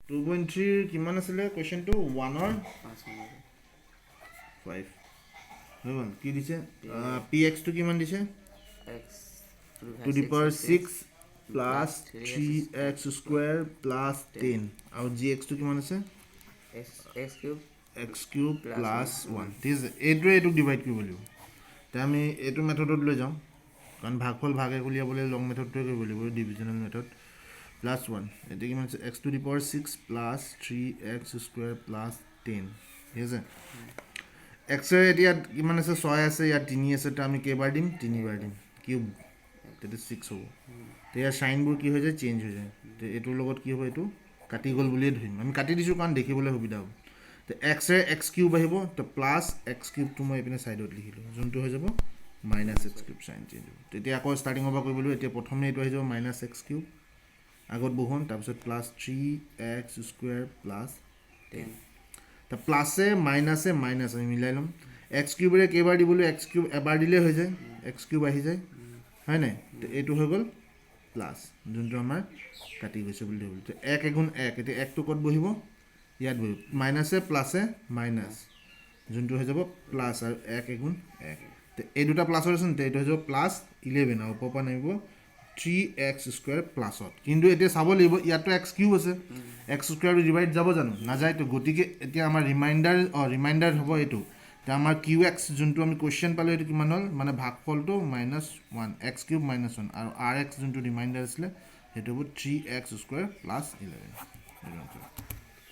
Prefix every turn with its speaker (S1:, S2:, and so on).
S1: 2.3ৰ কিমান আছিলে কুৱেশ্যনটো? ওৱানৰ
S2: 5 নম্বৰ।
S1: 5 হৈ গ'ল। কি দিছে? পি এক্সটো কিমান দিছে?
S2: X
S1: to the power 6 plus 3 x square plus 10। আৰু জি এক্সটো কিমান আছে?
S2: X x cube.
S1: X cube plus 1, ঠিক আছে। এইটোৱে এইটোক ডিভাইড কৰিব লাগিব। এতিয়া আমি এইটো মেথডত লৈ যাওঁ, কাৰণ ভাগফল ভাগে উলিয়াবলৈ লং মেথডটোৱে কৰিব লাগিব, ডিভিজনেল মেথড। প্লাছ 1, এতিয়া কিমান আছে? X to the power 6 plus 3 x square plus 10, ঠিক আছে। এক্সৰে এতিয়া কিমান আছে? ছয় আছে, ইয়াত তিনি আছে। তো আমি কেইবাৰ দিম? তিনিবাৰ দিম। কিউব, তেতিয়া 6 হ'ব। তেতিয়া চাইনবোৰ কি হৈ যায়? চেঞ্জ হৈ যায়। তো এইটোৰ লগত কি হ'ব? এইটো কাটি গ'ল বুলিয়ে ধৰিম। আমি কাটি দিছোঁ, কাৰণ দেখিবলৈ সুবিধা হ'ব। তো এক্সৰে এক্স কিউব আহিব। তো প্লাছ এক্স কিউবটো মই এইপিনে ছাইডত লিখিলোঁ, যোনটো হৈ যাব minus x cube, sign change হ'ব। তেতিয়া আকৌ ষ্টাৰ্টিঙৰ পৰা কৰিব লাগিব। এতিয়া প্ৰথমে এইটো আহি যাব মাইনাছ এক্স কিউব, আগত বহুৱাম, তাৰপিছত plus 3 x square plus
S2: 10।
S1: তা প্লাছে মাইনাছে মাইনাছ, আমি মিলাই ল'ম। এক্স কিউবেৰে কেইবাৰ দিবলৈ? এক্স কিউব এবাৰ দিলেই হৈ যায়, এক্স কিউব আহি যায়, হয় নাই? তো এইটো হৈ গ'ল প্লাছ, যোনটো আমাৰ কাটি গৈছে বুলি ধৰিব। তো এক এগুণ এক। এতিয়া একটো ক'ত বহিব? ইয়াত বহিব। মাইনাছে প্লাছে মাইনাছ, যোনটো হৈ যাব প্লাছ, আৰু এক এগুণ এক। তো এই দুটা প্লাছত আছে নে? এইটো হৈ যাব প্লাছ 11 আৰু ওপৰৰ পৰা নামিব থ্ৰী এক্স স্কুৱেৰ প্লাছত। কিন্তু এতিয়া চাব লাগিব, ইয়াততো এক্স কিউব আছে, এক্স স্কুৱেৰটো ডিভাইড যাব জানো? নাযায়তো। গতিকে এতিয়া আমাৰ ৰিমাইণ্ডাৰ, অঁ, ৰিমাইণ্ডাৰ হ'ব এইটো। এতিয়া আমাৰ কিউ এক্স যোনটো আমি কুৱেশ্যন পালোঁ, এইটো কিমান হ'ল? মানে ভাগফলটো minus 1, x cube minus 1, আৰু আৰ এক্স যোনটো ৰিমাইণ্ডাৰ আছিলে, সেইটো হ'ব 3 x square plus 11। এইটো answer।